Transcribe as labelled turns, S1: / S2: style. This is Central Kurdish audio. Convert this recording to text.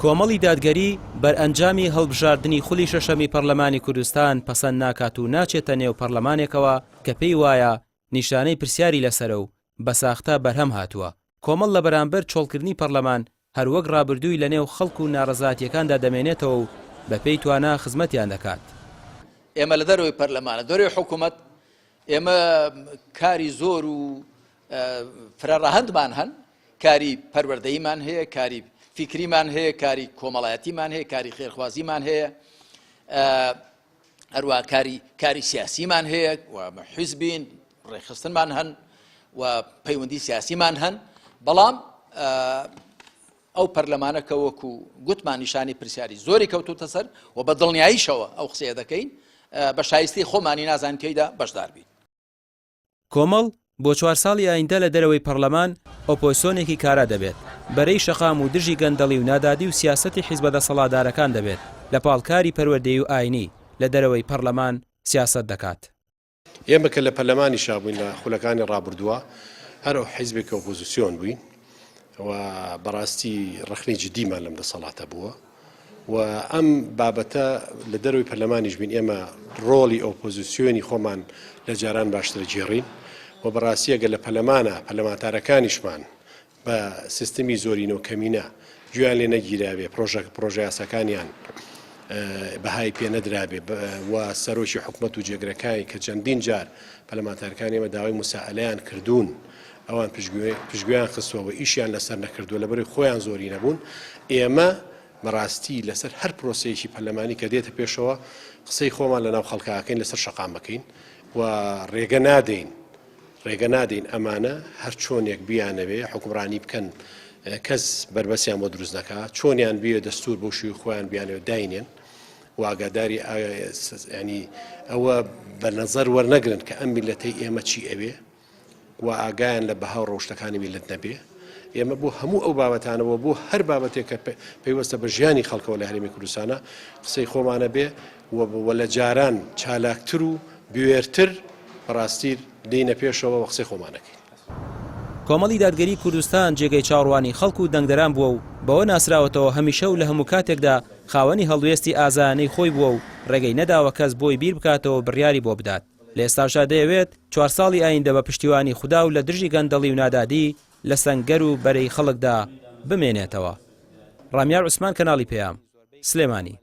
S1: کۆمەڵی دادگەری بەرئەنجامی هەڵبژاردنی خولی شەشەمی پەڕلەمانی کوردستان پەسەند ناکات و ناچێتە نێو پەڕلەمانێکەوە کە پێی وایە نیشانەی پرسیاری لەسەرە و بە ساختە بەرهەم هاتووە. کۆمەڵ لە بەرامبەر چۆڵکردنی پەڕلەمان هەروەک ڕابردووی لەنێو خەڵک و ناڕەزاتییەکاندا دەمێنێتەوە و بەپێی توانا خزمەتیان دەکات.
S2: ئێمە لە دەرەوەی پەرلەمان، لە دەرەوەی حکوومەت، ئێمە کاری زۆر و فرە ڕەهەندمان هەن، کاری پەروەردەییمان هەیە، کاری فیکریمان هەیە، کاری کۆمەڵایەتیمان هەیە، کاری خێرخوازیمان هەیە، هەروە کاری کاری سیاسیمان هەیە و حیزبین، ڕێکخستنمان هەن و پەیوەندی سیاسیمان هەن، بەڵام ئەو پەرلەمانە کە وەکو گوتمان نیشانی پرسیاری زۆری کەوتوتە سەر و بە دڵنیاییشەوە ئەو قسەیە دەکەین، بە شایستەی خۆمانی نازانین تێیدا بەشدار بین.
S1: کۆمەڵ بۆ چوار ساڵی ئایندە لە دەرەوەی پەڕلەمان ئۆپۆزسۆنێکی کارا دەبێت، بەرەی شەقام و دژی گەندەڵی و نادادی و سیاسەتی حیزبە دەسەڵاتدارەکان دەبێت، لە پاڵ کاری پەروەردەیی و ئاینی لە دەرەوەی پەڕلەمان سیاسەت دەکات.
S3: ئێمە کە لە پەرلەمانیشا بووین لە خولەکانی ڕابردووە هەر ئەو حیزبێکی ئۆپۆزیسیۆن بووین و بەڕاستی ڕەخنەی جدیمان لەم دەسەڵاتە بووە و ئەم بابەتە لە دەرەوەی پەرلەمانیش بین ئێمە ڕۆڵی ئۆپۆزیسیۆنی خۆمان لە جاران باشترە گێڕین و بەڕاستی ئەگەر لە پەرلەمانە پەرلەمانتارەکانیشمان بە سیستمی زۆرینە و کەمینە گوێیان لێ نەگیرابێ، پرۆژە پرۆژەیاساکانیان بەهای پێ نەدرابێ و سەرۆکی حکومەت و جێگرەکانی کە چەندین جار پەرلەمانتارەکانی ئێمە داوای موسائەلەیان کردوون ئەوان پشتگوێیان خستووە و ئیشیان لەسەر نەکردووە لەبەرەی خۆیان زۆرینە بوون ئێمە بەڕاستی لەسەر هەر پرۆسەیەکی پەرلەمانی کە دێتە پێشەوە قسەی خۆمان لەناو خەڵکەکەین لەسەر شەقام بکەین و ڕێگە نادەین ڕێگە نادەین ئەمانە هەر چۆنێک بیانەوێ حوکمڕانی بکەن کەس بەربەستیان بۆ دروست نەکا، چۆنیان بیەوێ دەستور بەو شێوەی خۆیان بیانەوێ داینێن و ئاگاداری ینی ئەوە بە نەزەر وەرنەگرن کە ئەم میلەتەی ئێمە چی ئەوێ و ئاگایان لە بەها و ڕەوشتەکانی میلەت نەبێ. ئێمە بۆ هەموو ئەو بابەتانەوە بۆ هەر بابەتێک کە پەیوەستە بە ژیانی خەڵکەوە لە هەرێمی کوردستانە قسەی خۆمانە بێ و لە جاران چالاکتر و بوێرتر بەڕاستی دێینە پێشەوە و قسەی خۆمان ئەکەین.
S1: کۆمەڵی دادگەری کوردستان جێگەی چاوەڕوانی خەڵک و دەنگدەران بووە و بەوە ناسراوەتەوە هەمیشە و لە هەموو کاتێکدا خاوەنی هەڵوێستی ئازایانەی خۆی بووە و ڕێگەی نەداوە کەس بۆی بیر بکاتەوە و بڕیاری بۆ بدات. لە ئێستاشدا دەیەوێت چوار ساڵی ئایندە بە پشتیوانی خودا و لە دژی گەندەڵی و نادادی لە سەنگەر و بەرەی خەڵکدا بمێنێتەوە. ڕامیار عوسمان کەناڵی پەیام، سلێمانی.